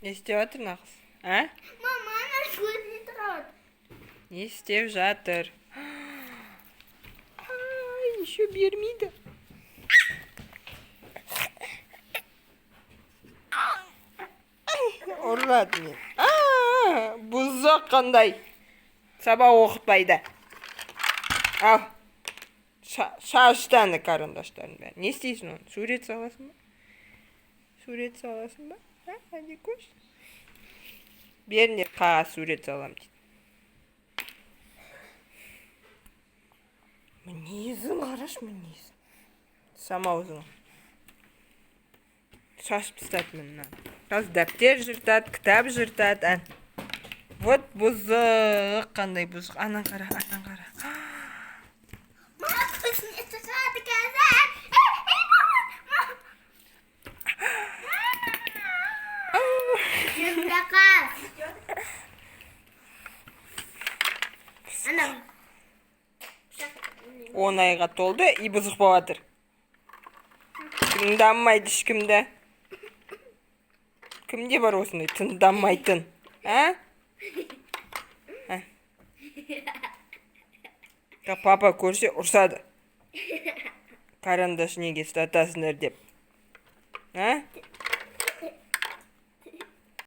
Не істеп жатыр мына қыз, а? Мама, ана көзіне тұрады. Не істеп жатыр? Ай, еще бермейді. Ұрады мен. А, бұзық қандай. Сабақ оқытпайды. Ал. Шашты ана карандаштардың бәрін. Не істейсің оны? Сурет саласың ба? Сурет саласың ба? А, Адикош? Беріңдер қағаз, сурет саламын дейді. Мінезін қарашы, мінезін. Сама аузыңа. Шашып тастады міне. Қазір дәптер жыртады, кітап жыртады. Ән. Вот бұзық, қандай бұзық. Анан қара, анан қара. Мама, көзіне тұрады қазір. Ей, ей, мама, мама. Жырта қал. Ана. 10 айға толды и бұзық болып жатыр. Тыңдамайды ешкімді. Кімде бар осындай тыңдамайтын? А? А? Папа көрсе, ұрсады. Карандаш неге ұстатасыңдар деп. А?